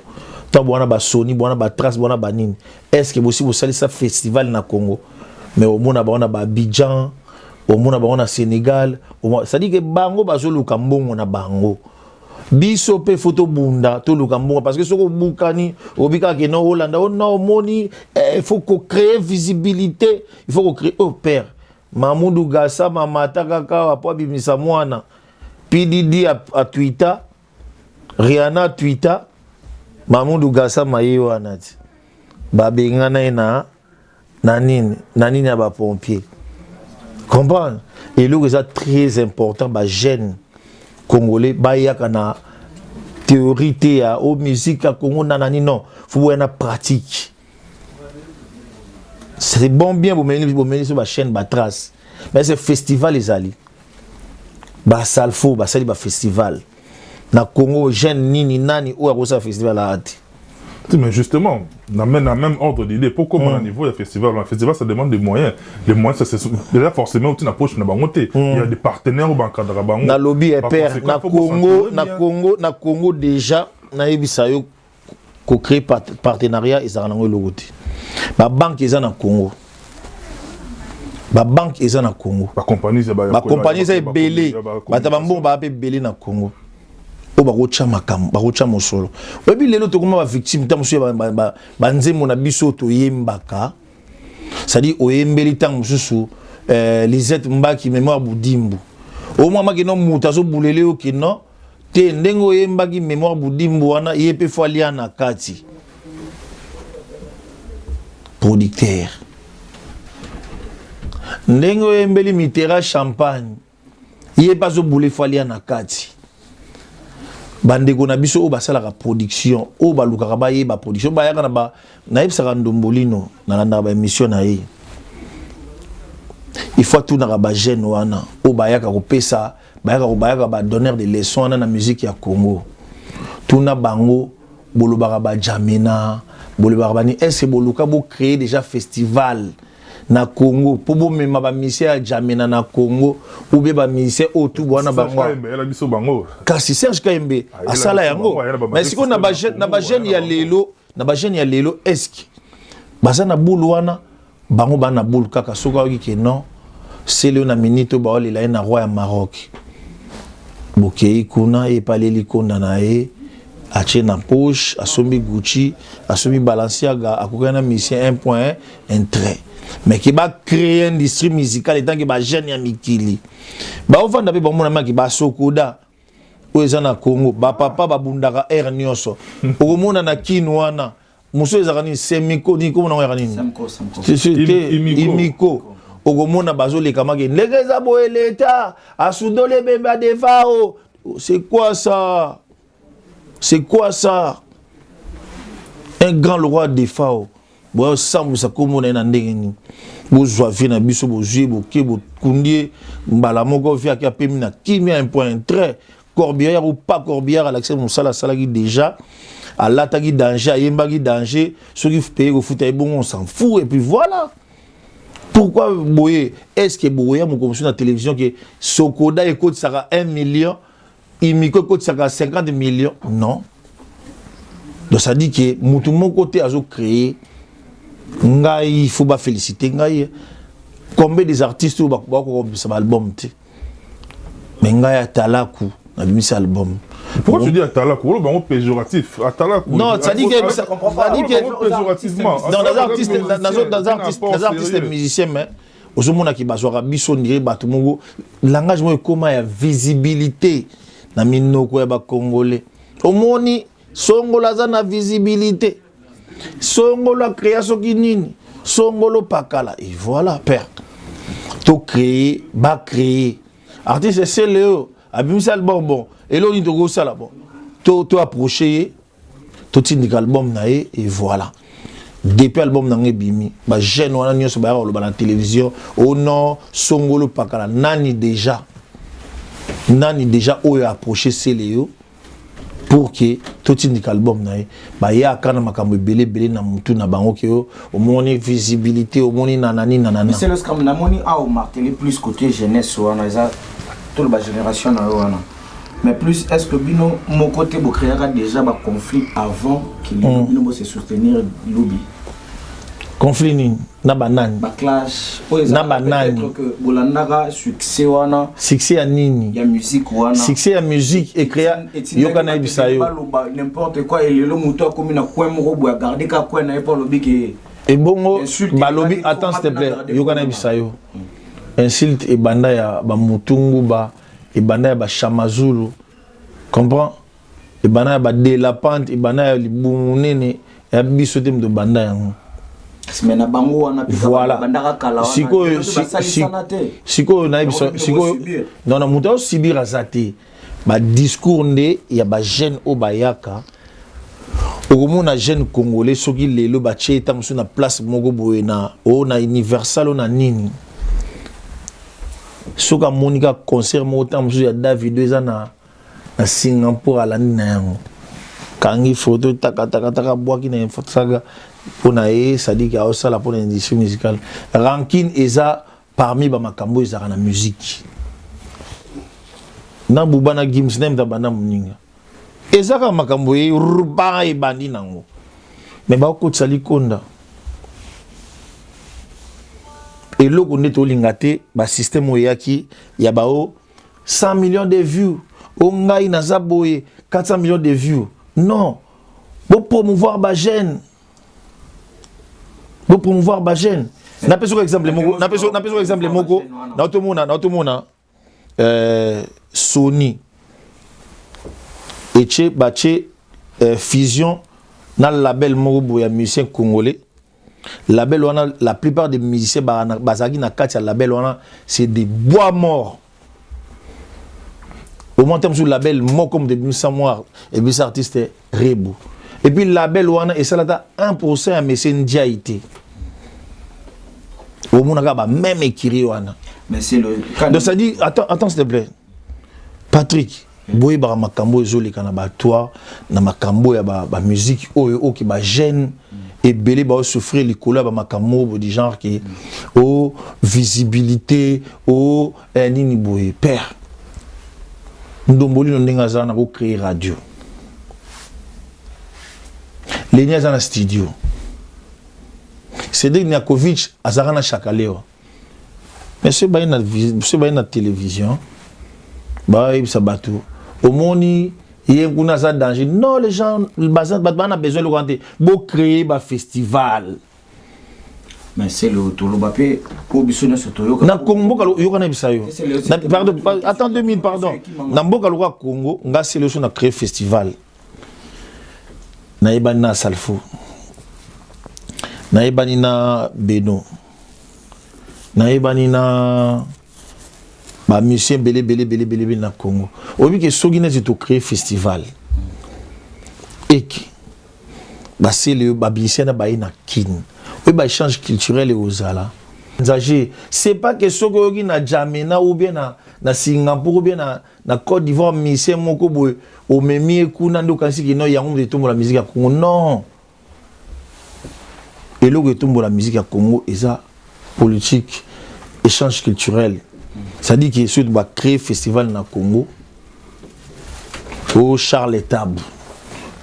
S1: ntango bwana basony, bwana batrace, bwana banini, est ce que bosi bosalisa festival na Congo? Mais omona bango na baabidjan, omona bango na Sénégal, c'est-à-dire que bango bazoluka mbongo na bango. Biso mpe fo tobunda, toluka mbongo, parce que soki obukani, obi kaka keno olanda o non, omoni, il faut kocréer visibilité, il faut kocréer. Oh père, Mamoudou Gassama mata kaka awa po abimisa mwana PDD atwita, Rihanna atwita, Mamoudou Gassama ye wana ti babengana ye na nini, na nini ya bapompier. Comprendre, eloko eza très important, bajeune congolais bayaka na théorie te ya o musique ya Congo na nani, non, fo boya na pratique. C'est bon, bien, bomeni, bomeni so bachaîne, batrace, mais c'est festival ezali basalfo, basali bafestival na Congo, jeune nini nani oyo akosala festival aa te.
S2: Mais justement, dans le même ordre d'idée, pourquoi au niveau du festival? Un festival, ça demande des moyens. Les moyens, ça, c'est déjà forcément une approche. Il y a des partenaires au banque.
S1: Na lobby et père, na Congo, na Congo, na Congo déjà, na yo ko créer partenariat ezalaka nango eloko te. Babanke eza na Congo, babanke eza na Congo, bakompagnie eza ebele, bato bambongo baa mpe ebele na Congo oyo bakotya makambo, bakotya mosolo. Oyebi lelo tokoma bavictime ntango mosusu ya banzembo na biso oyo toyembaka, c'est-à-dire oyembeli ntango mosusu Lisette Mbaki, Mémoire Budimbu, omwa maki no, moto azobulele yo kino te ndenge oyembaki Mémoire Budimbu wana, ye mpe fo alia na kati producteur, ndenge oyembeli Mitera Champagne, ye mpe azobule, fo alia na kati. Bandeko na biso oyo basalaka production, oyo balukaka bayeba production, bayaka na ba, nayebisaka Ndombolino, nalandaka baémission na ye, il faut atunaka bajeune wana oyo bayaka kopesa, bayaka badonneur de leçon wana na musique ya Congo. Tuna bango: bolobaka bajamena, bolobaka bani, est ce que boluka bocréer déjà festival na Congo mpo bomema bamusicien ya Jamena na Congo, ou bien bamusicien oyo tu wana
S2: bango?
S1: Kasi Serge Kayembe asala yango. Mais sikoyo na bajeune ya lelo, na bajeune ya lelo, est ce que baza na bulu wana? Bango baa na bulu kaka soki ayoki ke non, sele oyo na minute oyo baolela ye na roi ya Maroc, bokei kuna, ye epaleli konda na ye, atie na poche, asombi Gucci, asombi Balenciaga, akokaki na musicien 1 point un trait. Mais ke bacréer industrie musicale etanke bajeune ya mikili baovanda mpe bamona maki basokoda oyo eza na Congo, bapapa babundaka aire nyonso okomona na kinu wana. Mosusu ezalaka nini, semiko nini, komona ngo yaka nini te, imiko, okomona bazoleka maki ndenge eza boye, leta asundoli ebembe adefao. C'est quoi ça? C'est quoi ça? Un grand roi Defao. Boya osambwisa nkombo na ye na ndenge nini? Bozwa vie na biso, bozwi ye, boke bokundi ye mbala moko, vie ake apemi na kimia, un point un trait. Corbillard ou pas corbillard, alakisaki mosala asalaki déjà, alataki danger, ayembaki danger. Soki paye kofuta ye bongo, on s'en fout et puis voilà. Pourquoi boye? Est ce que boya mokomosu na télévision ke Sokoda ekotisaka 1 million, Imiko ekotisaka 50 millions? Non. Donc ça dit que mutu moko te azocréer. Ngai, il faut baféliciter ngai. Combien des artistes oyo bakokobimisa baalbum te? Mais ngai atalaku nabimisi album.
S2: Pourquoi tu dis atalaku? Oloba bango péjoratif, atalaku.
S1: Non, ça dit que ça dit que
S2: péjorativement.
S1: Non, naza artiste, naza artiste musicien, mais ozomonaki bazwaka biso ndire bato moko, langage moko ekóma ya visibilité na minoko ya bacongolais. Omoni, Songolo aza na visibilité, Songolo acréa soki nini, Songolo pakala, et voilà. Père, tocréer, bacréer artiste esele oyo abimisi album. Bon, eloko nini tokosala? Bon, to approche ye, totindika album na ye, et voilà. Depuis album na nga ebimi, bajeune wana nyonso bayaka koloba na télévision: o non, Songolo pakala. Nani déjà, nani déjà oyo approché sele yo pour que totindika album na ye? Bayaka na makambo ebele ebele na mutu na bango ke yo omoni visibilité, omoni nanani nanana.
S3: C'est le scrum. Namoni awa martelé plus côté jeunesse wana, eza toloba génération na yo wana. Mais plus, est ce que bino moko te bocréaka déjà baconflit avant que bino bose soutenir lobi?
S1: Conflit nini? Na banani?
S3: Baclash oyo.
S1: Na banani?
S3: Que bolandaka succès wana.
S1: Succès ya nini?
S3: Ya musique wana.
S1: Succès ya musique ecréa, yoka, nayebisa yo.
S3: Baloba n'importe quoi. Elelo moto akomi na coin moko boye, agarde ka coin na ye mpo alobi ke
S1: Ebongo balobi, attends s'il te plaît, yoka, nayebisa yo, insulte ebanda ya bamutungu, ba ebanda ya bashamazulu, comprend, ebanda ya badelapante, ebanda ya libumu nene ya biso te. Moto banda yango.
S3: Mais na bango wana.
S1: Voilà.
S3: Bandaka kala.
S1: Sikoyo, sikoyo nayebisa, sikoyo, non, non, moto azosibir aza te. Badiscours nde ya bajeune oyo bayaka, okomona jeune congolais, soki lelo batie eta mosusu na place moko boye, na oyo na Universal, oyo na nini, soki amoni kaka concert moko ntango mosusu ya Davido eza na Singapour, alandi na yango, kangi photo, takatakataka, bwaki na infosaka mpo na ye. Sadiki aosala mpo na industrie musicale, rancune eza parmi bamakambo ezalaka na musique. Na Buba na Gims na ye banda moninga, eza kaka makambo ye ruba ebandi nango, me bakotisa likonda. Eloko nde tolinga te, basystème oyo eyaki ya bao 100 millions de vues, o ngai naza boye 400 millions de vues. Non, bopromouvoir bajeune, bopromouvoir bajeune. Napesi ko exemple moko, napesi ko exemple moko. Naotomona Sony etie, batie fusion na label moko boye ya musicien congolais. Label wana, la plupart des musiciens bazalaki na kati ya label wana, c'est des bois morts. Au moins mosusu label moko moto ebimisa mwa, ebimisa artiste Rebu. Et puis label wana esalata 1 ya Mese Ndiaye te. Omonaka bameme écurie wana.
S3: Mais c'est le
S1: Donc ça dit, attends, attends s'il te plaît, Patrick, boyebaka makambo oyo ezoleka na batoi na makambo ya bamusique oyo oke bajeune ebele baosouffrir likolo ya bamakambo oyo du genre ke o visibilité o nini boye. Père Ndombolino, ndenge aza na kocréer radio, Leni aza na studio, Cédric Niakovic azalaka na Chakalewa. Mais soki baye na télévision, bayebisa bato, omoni ye kuna aza danger. Non, les gens, bato baa na besoin eloko wana te. Bocréer bafestival.
S3: Mais c'est le toloba mpe po biso nyonso toyoka.
S1: Na mboka, yoka, nayebisa yo, pardon, attends 2000, pardon, na mboka lokola Congo, nga sele so na créer festival, nayebani na Salfo, nayebani na Beno, nayebani na bamusicien ebele ebele ebele ebele ebele na Congo. Oyebi ke soki neti tocréer festival eke basele oyo, bamusicien na baye na Kine. Oyo baéchange culturel ekozala nzage. C'est pas que soki oyoki na N'Djamena ou bien na Singapour ou bien na Côte d'Ivoire, musicien moko boye omemi ye kuna nde okanisi kino yango moto etombola musique ya Congo. Non, eloko etombola musique ya Congo eza politique, échange culturel. C'est-à-dire que soki bacréer festival na Congo, o Charles Tabu,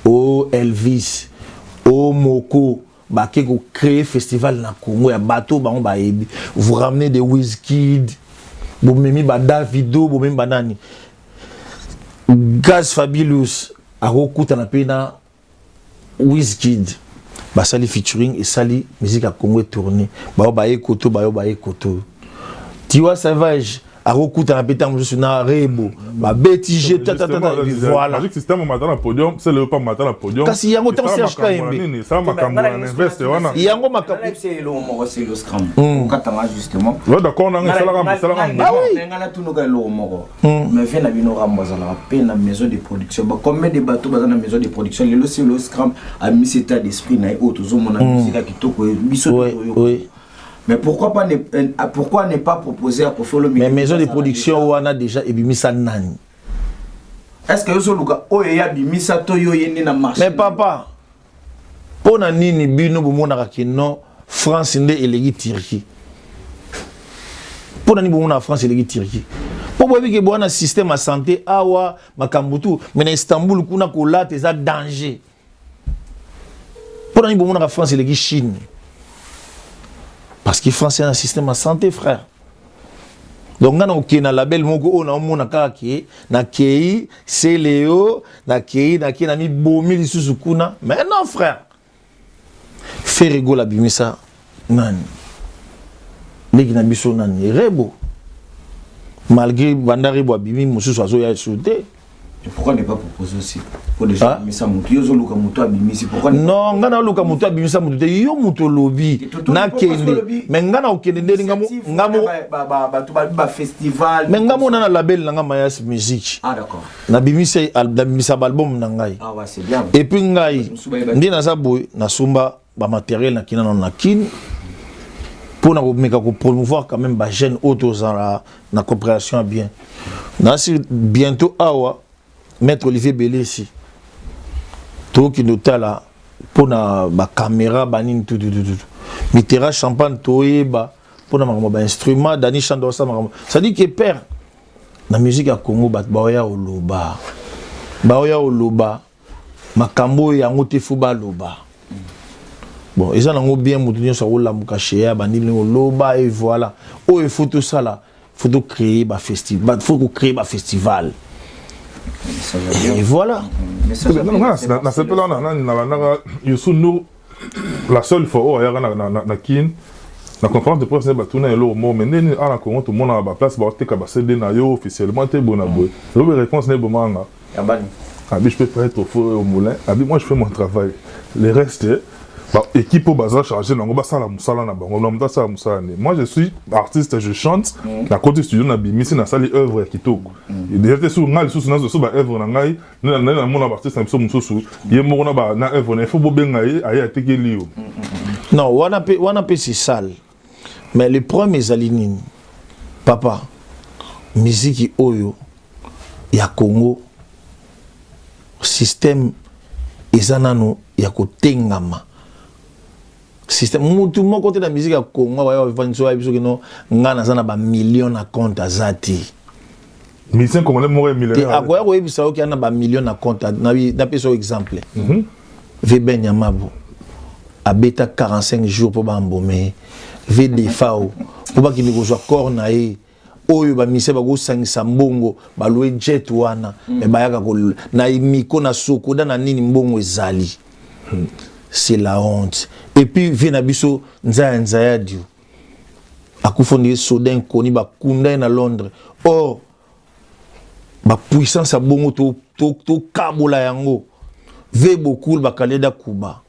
S1: o Elvis, o Moko, bake kocréer festival na Congo ya bato bango bayebi, vous ramenez des Wizkid, bomemi baDavido, bomemi banani, Gaz Fabilous akokutana mpe na Wizkid, basali featuring, esali musique ya Congo etourne. Bayo baye koto, bayo baye koto. Tiwa Savage akokutana mpe ntango mosusu na Rebo, babeti je tatatata, voilà.
S2: Magic System omata na podium, c'est le pas mata na podium.
S1: Kasi yango ntango Serge Kayembe
S2: esala makambo na investe wana.
S1: Yango makambo.
S3: Eloko moko, Celeo Scram, okatanga justement.
S2: Ouais, d'accord, nanga esalaka.
S1: Ah oui.
S3: Nga natunuka eloko moko, mais vieux na bino Rambo azalaka mpe na maison de production. Ba combien de bateau baza na maison de production lelo? Celeo Scram amisi état d'esprit na ye oyo tozomona, musique ya kitoko biso toyoka. Mais pourquoi pas ne, pourquoi ne pas proposer à Koffi Olomide?
S1: Mais maison de production wana déjà ebimisa nani?
S3: Est-ce que yozoluka oyo eya bimisa to yo ye nde na marché?
S1: Mais papa, mpo na nini bino bomonaka kino France nde eleki Turquie? Mpo na nini bomonaka France eleki Turquie? Mpo boyebi ke bowana système ya santé awa, makambo tu, mais na Istanbul kuna kolata eza danger. Mpo na nini bomonaka France eleki Chine? Parce que France eza na système ya santé, frère. Donc nga na kokende na label moko oyo naomona kaka ke nakei Celeo, nakei na mibomi lisusu kuna. Mais non, frère, Ferre Gola abimisa nani? Leki na biso nani? Rebo. Malgré banda Rebo abimi, mosusu azoya esu te.
S3: Et pourquoi ne pas proposer aussi pour déjà abimisa motu? Yo ozoluka motu abimisi, pourquoi ne
S1: Non, nga naluka motu abimisa motu te. Yo motu olobi nakende, mais nga na kokende ndeni nga
S3: Bato babi bafestival.
S1: Mais nga mona na label na nga, Mayas Musique.
S3: Ah, d'accord.
S1: Nabimisa, nabimisa baalbum na ngai.
S3: Ah ouais, c'est bien.
S1: Et puis ngai
S3: Mosusu bayeba.
S1: Nde naza boye, nasomba bamatériel, nakina nano na Kine mpona komeka kopromouvoir quand même bajeune oyo tozala na compréhension ya bien. Nasi bientôt awa, maître Olivier Belesi, tokokende otala mpona bacaméra banini tutututu, Mitera Champagne, toyeba mpona makambo bainstrument, Dani Chando osala makambo. C'est-à-dire que père, na musique ya Congo, bato baoya oloba makambo oyo yango te. Faut baloba bon, eza nango bien. Moto nyonso akolamuka sheya bandimi oloba et voilà. Oyo il faut tosala, faut tocréer bafestival, faut kocréer bafestival et voilà.
S2: Nasepela wana nani nalandaka Youssou N'Dour la seule fois oyo ayaka na Kine, na conférence de presse, nde batuna eloko moko: mais ndeni awa na Congo tomonaka baplace baoteka baCD na yo officiellement te, boye na boye? Elobi réponse nde ebomanga. Abi, je peux pas être au four et au moulin. Abi, moi je fais mon travail, le reste ba équipe oyo baza chargé nango basala mosala na bango, na moto asala mosala nde. Moi je suis artiste, je chante, nakoti studio, nabimisi, nasali œuvre ya kitoko déjà te. Sur ngai lisusu nazwa so baœuvre na ngai nde namona baartiste na biso mosusu, ye moko na œuvre na ye, faut bobenga ye, aye atekeli yo.
S1: Non, wana mpe c'est sale. Mais le problème ezali nini, papa? Miziki oyo ya Congo, système eza nano ya kotengama. Système, mutu moko te na musique ya Congo baya bavandisi oyo biso kino ngai naza na bamillion na compte, aza te.
S2: Musicien congolais moko ya
S1: te
S2: millionnaire?
S1: Akoya koyebisa oki ana bamillion na compte. Napesa yo exemple: Veben Nyamabo abeta 45 jours mpo bambome ye, vdfao mpo bakende kozwa corps na ye. Oyo bamise bakosangisa mbongo, balwe jet wana, me bayaka na miko na sokoda na nini, mbongo ezali. C'est la honte. Et puis vieux na biso Nzaya Nzaya Dio akufa ndenge soda inconnu, bakunda ye na Londres. Or bapuissance ya bongo tokabola yango. Ve Bokul bakaleda Kuba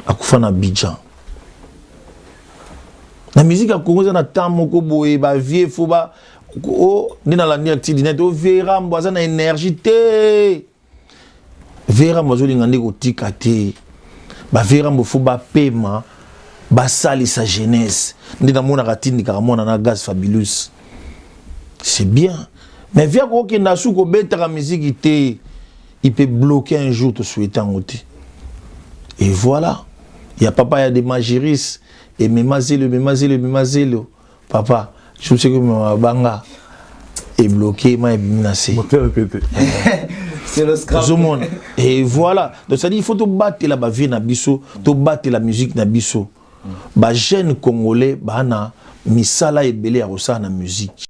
S1: akufa na Abidjan. Na musique ya Congo eza na temps moko boye, bavieux faut ba o nde nalandi acti net o vieux Rambo aza na énergie te. Vieux Rambo azolinga nde kotika te. Bavieux Rambo faut bapema, basalisa jeunesse. Nde namonaka atindikaka mwana na Gaz Fabulous, c'est bien, mais via kokenda su kobetaka miziki te, il peut bloquer un jour, tosouhaite yango te. Et voilà, ya papa ya de Magiris emema zelo, emema zelo, emema zelo. Papa, je sais que mema banga ebloqué, ma ebimi na se.
S2: Moteur répété.
S3: C'est le scrap.
S1: Ozomona, et voilà. Donc c'est à dire, il faut tobatela bavieux na biso, tobatela musique na biso. Bajeune congolais bana misala ebele ya kosala na musique.